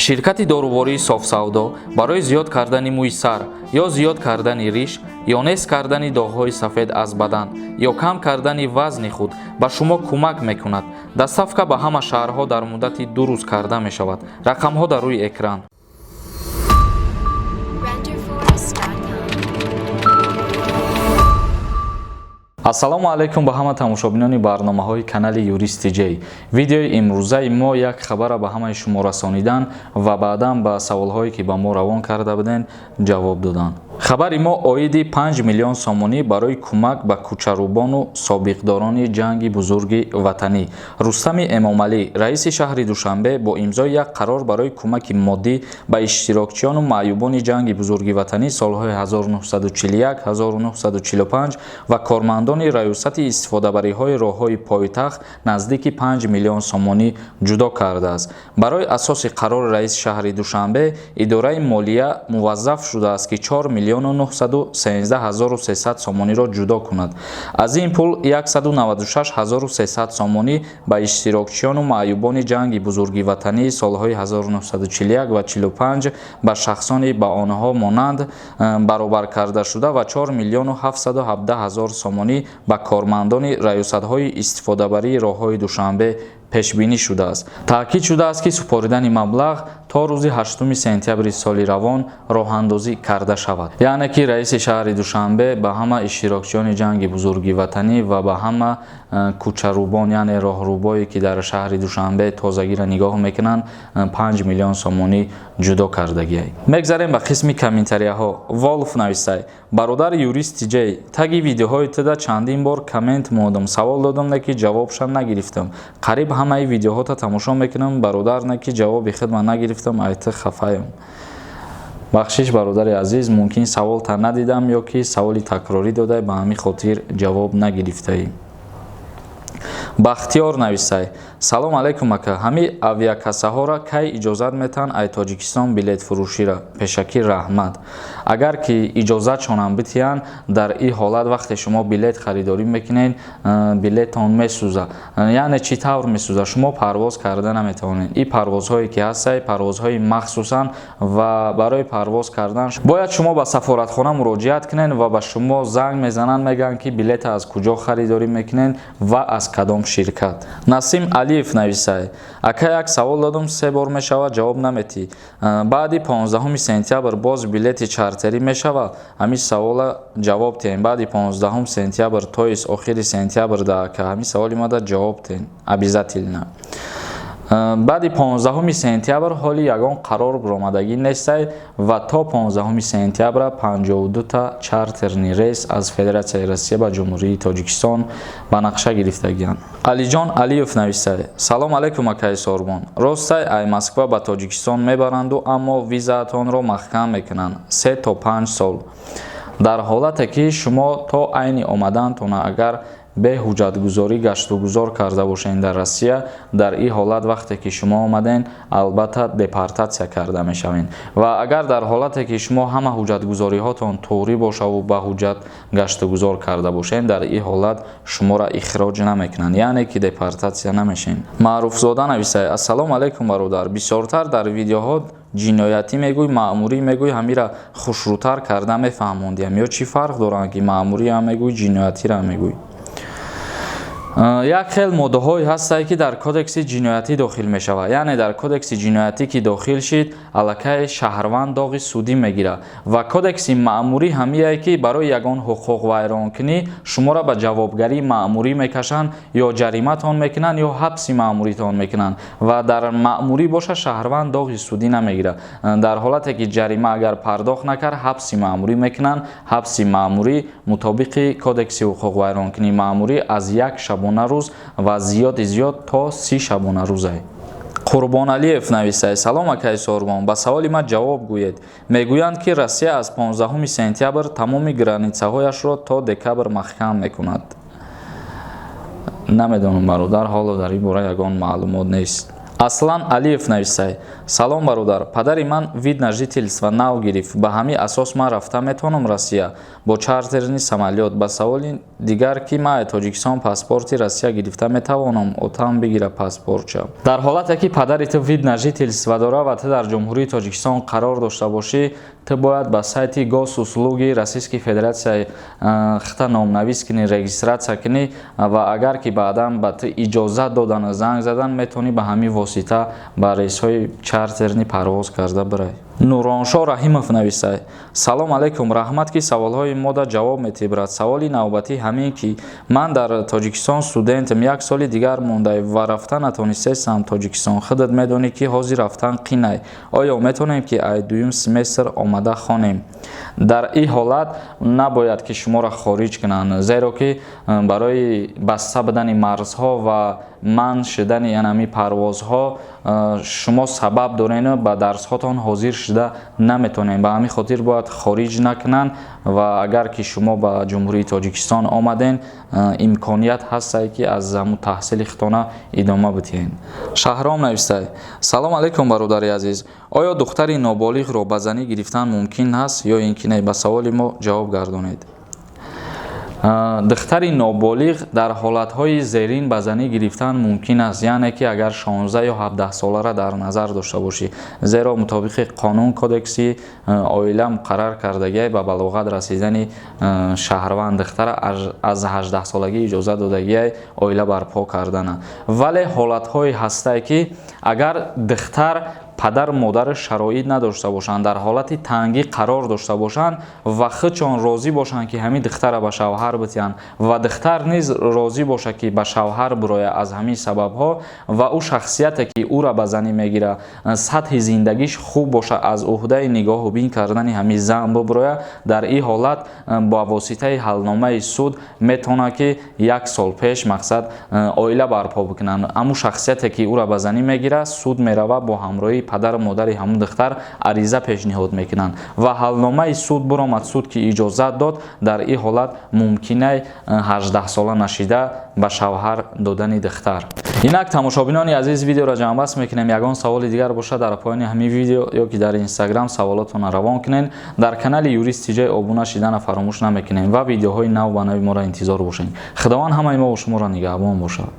Ширкати дорувории Софсавдо барои зиёд кардани мӯи сар ё зиёд кардани риш ё нест кардани доғҳои сафед аз бадан ё кам кардани вазни худ ба шумо кӯмак мекунад. Доставка ба ҳама шаҳрҳо дар муддати 2 рӯз карда мешавад. Рақамҳо дар рӯи экран. Renderforest.com. Ассалому алайкум ба ҳама тамошобинони барномаҳои канали Юрист Тиҷей. Видеои имрӯзаи мо як хабара ба ҳамаи шумо расонидан ва баъдан ба саволҳое, ки ба мо равон карда буден, ҷавоб додан. Хабари мо оиди 5 миллион сомонӣ барои кӯмак ба кӯчарӯбону собиқдорони ҷанги бузурги ватанӣ. Рустами Эмомалӣ, раиси шаҳри Душанбе, бо имзои як қарор барои кӯмаки моддӣ ба иштирокчиёну маъюбони ҷанги бузурги ватанӣ солҳои 1941-1945 ва кормандони раёсати истифодабариҳои роҳҳои пойтахт наздики 5 миллион сомонӣ ҷудо кардааст. Барои асоси қарори раиси шаҳри Душанбе идораи молия муваззаф шудааст, ки 4 миллиону 913 ҳазору 300 сомониро ҷудо кунад. Аз ин пул 196 ҳазору 300 сомонӣ ба иштирокчиёну маъюбони ҷанги бузурги ватанӣ солҳои 1941 ва 45, ба шахсони ба онҳо монанд баробар карда шуда ва 4 миллиону 717 ҳазор сомонӣ ба кормандони раёсатҳои истифодабарии роҳҳои Душанбе пешбинӣ шудааст. Таъкид шудааст, ки супоридани маблағ то рӯзи 8 сентябри соли равон роҳандозӣ карда шавад. Яъне ки раиси шаҳри Душанбе ба ҳама иштирокчиёни ҷанги бузурги ватанӣ ва ба ҳама кӯчарӯбон, яъне роҳрӯбое, ки дар шаҳри Душанбе тозагиро нигоҳ мекунанд, 5 миллион сомонӣ ҷудо кардагиай. Мегзарем ба қисми комментарияҳо. Волф нависай: «Бародар Юрист Тиҷей, таги видеоҳои туда чандин бор коммент мондам, савол додам, не ки ҷавобшам нагирифтам. Қариб ҳамаи видеоҳота тамошо мекунам, бародар, не ки ҷавоби худма нагирифтам, ай ту хафаям». Бахшиш, бародари азиз, мумкин саволта надидам ё ки саволи такрорӣ додай, ба ҳамин хотир ҷавоб нагирифтаӣ. Бахтиёр нависай: «Салом алайкум, ака. Ҳами авиакассаҳоро кай иҷозат метаҳанд ай Тоҷикистон билетфурӯширо? Пешакӣ раҳмат». Агар ки иҷозатшонам битиҳанд, дар ин ҳолат вақте шумо билет харидорӣ мекунед, билеттон месӯза. Яъне чӣ тавр месӯза? Шумо парвоз карда наметавонед. Ин парвозҳое ки ҳастай, парвозҳои махсусан ва барои парвоз кардан бояд шумо ба сафоратхона муроҷиат кунед ва ба шумо занг мезананд, мегӯянд, ки билета аз куҷо харидорӣ мекунед ва аз кадом ширкат. Насим Алиев нависай: «Ака, як савол додум, се бор мешавад, ҷавоб наметӣ. Баъди 15 сентябр боз билети чартерӣ мешавад?» Ҳамин савола ҷавоб диҳем. Баъди 15 сентябр, то есть охири сентябр да, ака, ҳамин саволи мада ҷавоб диҳем обязательно. Баъди 15 сентябр ҳоли ягон қарор баромадагӣ нестай ва то 15 сентябра 52та чартерный рейс аз Федератсияи Россия ба Ҷумҳурии Тоҷикистон ба нақша гирифтагианд. Алиҷон Алиев нависай: «Салом алайкум, акаи Сорбон. Ростай, ай Москва ба Тоҷикистон мебаранду, аммо визаатонро маҳкам мекунанд 3 то 5 сол? Дар ҳолате ки шумо то айни омадантона агар бе ҳуҷҷатгузорӣ гаштугузор карда бошед дар Россия, дар ин ҳолат вақте ки шумо омаден, албатта депортатсия карда мешавед. Ва агар дар ҳолате ки шумо ҳама ҳуҷҷатгузориҳотон туғрӣ бошаву ба ҳуҷҷат гаштугузор карда бошед, дар ин ҳолат шуморо ихроҷ намекунанд, яъне ки депортатсия намешед». Маъруфзода нависай: «Ассалому алайкум, бародар. Бисёртар дар видеоҳо ҷиноятӣ мегӯй, маъмурӣ мегӯй. Ҳамира хушрӯтар карда мефаҳмондиям ё чӣ фарқ доранд, ки маъмуриам мегӯй, ҷиноятиро мегӯй?» Як хел моддаҳое ҳастанд, ки дар кодекси ҷиноятӣ дохил мешавад. Яъне дар кодекси ҷиноятӣ ки дохил шид, аллакай шаҳрванд доғи судӣ мегирад. Ва кодекси маъмурӣ ҳамие, ки барои ягон ҳуқуқвайронкунӣ шуморо ба ҷавобгарии маъмурӣ мекашанд, ё ҷариматон мекунанд, ё ҳабси маъмуритон мекунанд. Ва дар маъмурӣ боша, шаҳрванд доғи судӣ намегирад. Дар ҳолате ки ҷарима агар пардохт накард, ҳабси маъмурӣ мекунанд. Ҳабси маъмурӣ мутобиқи кодекси ҳуқуқвайронкунии маъмурӣ аз як шабонарӯз ва зиёди зиёд то 30 шабонарӯзае. Қурбоналиев нависай: «Салом, акаи Сорбон, ба саволи ман ҷавоб гӯед. Мегӯянд, ки Россия аз 15 сентябр тамоми границаҳояшро то декабр маҳкам мекунад». Намедонам, бародар, ҳоло дар ин бора ягон маълумот нест. Аслан Алиев нависай: «Салом, бародар. Падари ман вид на жительство нав гирифт. Ба ҳамин асос ман рафта метавонам Россия бо чартерный самолёт? Ба саволи дигар, ки ман аз Тоҷикистон паспорти Россия гирифта метавонам, отам бигира паспортча?» Дар ҳолате ки падари ту вид на жительство дора ва ту дар Ҷумҳурии Тоҷикистон қарор дошта бошӣ, ту бояд ба сайти Госуслуги Российской Федерация хита номнавис кунӣ, регистрация кунӣ ва агар ки баъдан ба ту иҷозат додану занг задан, метавонӣ ба ҳамин восита ба рейсҳои чартерный парвоз карда бирай. Нуроншо Раҳимов нависай: «Салом алайкум, раҳмат, ки саволҳои мода ҷавоб метиҳӣ, брат. Саволи навбатӣ ҳамин, ки ман дар Тоҷикистон студентам, як соли дигар мондай ва рафта натонистестам Тоҷикистон. Худат медонӣ, ки ҳозир рафтан қинай. Оё метавонем, ки ай дуюм семестр омада хонем?» Дар ин ҳолат набояд, ки шуморо хориҷ кунанд, зеро ки барои баста будани марзҳо ва манъ шудани ҳамин парвозҳо шумо сабаб дорену ба дарсҳотон ҳозир шуда наметавонем. Ба ҳамин хотир бояд хориҷ накунанд ва агар ки шумо ба Ҷумҳурии Тоҷикистон омаден, имконият ҳастае, ки аз ҳамун таҳсили худтона идома бидиҳед. Шаҳром навистай: «Салом алайкум, бародари азиз. Оё духтари ноболиғро ба занӣ гирифтан мумкин аст ё ин ки не? Ба саволи мо ҷавоб гардонед». Духтари ноболиғ дар ҳолатҳои зерин ба занӣ гирифтан мумкин аст, яъне ки агар 16 ё 17 солара дар назар дошта бошӣ, зеро мутобиқи қонун, кодекси оила муқаррар кардагиай, ба балоғат расидани шаҳрванд духтара аз 18 солагӣ иҷозат додагиай оила барпо кардана. Вале ҳолатҳое ҳастае, ки агар духтар падару модараш шароит надошта бошанд, дар ҳолати тангӣ қарор дошта бошанд ва худшон розӣ бошанд, ки ҳамин духтара ба шавҳар битиҳанд ва духтар низ розӣ бошад, ки ба шавҳар бирояд, аз ҳамин сабабҳо ва ӯ шахсияте, ки ӯра ба занӣ мегирад, сатҳи зиндагиш хуб бошад, аз уҳдаи нигоҳубин кардани ҳамин зан бибирояд, дар ин ҳолат ба воситаи ҳалномаи суд метавонад, ки як сол пеш мақсад оила барпо бикунанд. Ҳамун шахсияте, ки ӯра ба занӣ мегирад, суд меравад, бо ҳамроҳии падару модари ҳамун духтар ариза пешниҳод мекунанд ва ҳалномаи суд биромад, суд ки иҷозат дод, дар ин ҳолат мумкинай 18сола нашида ба шавҳар додани духтар. Инак, тамошобинони азиз, видеоро ҷамъбаст мекунем. Ягон саволи дигар бошад, дар поёни ҳамин видео ё ки дар Инстаграм саволотонро равон кунед. Дар канали Юрист Тиҷай обуна шидана фаромӯш намекунем ва видеоҳои нав ба нави моро интизор бошед. Худованд ҳамаи мо шуморо нигаҳбон бошад.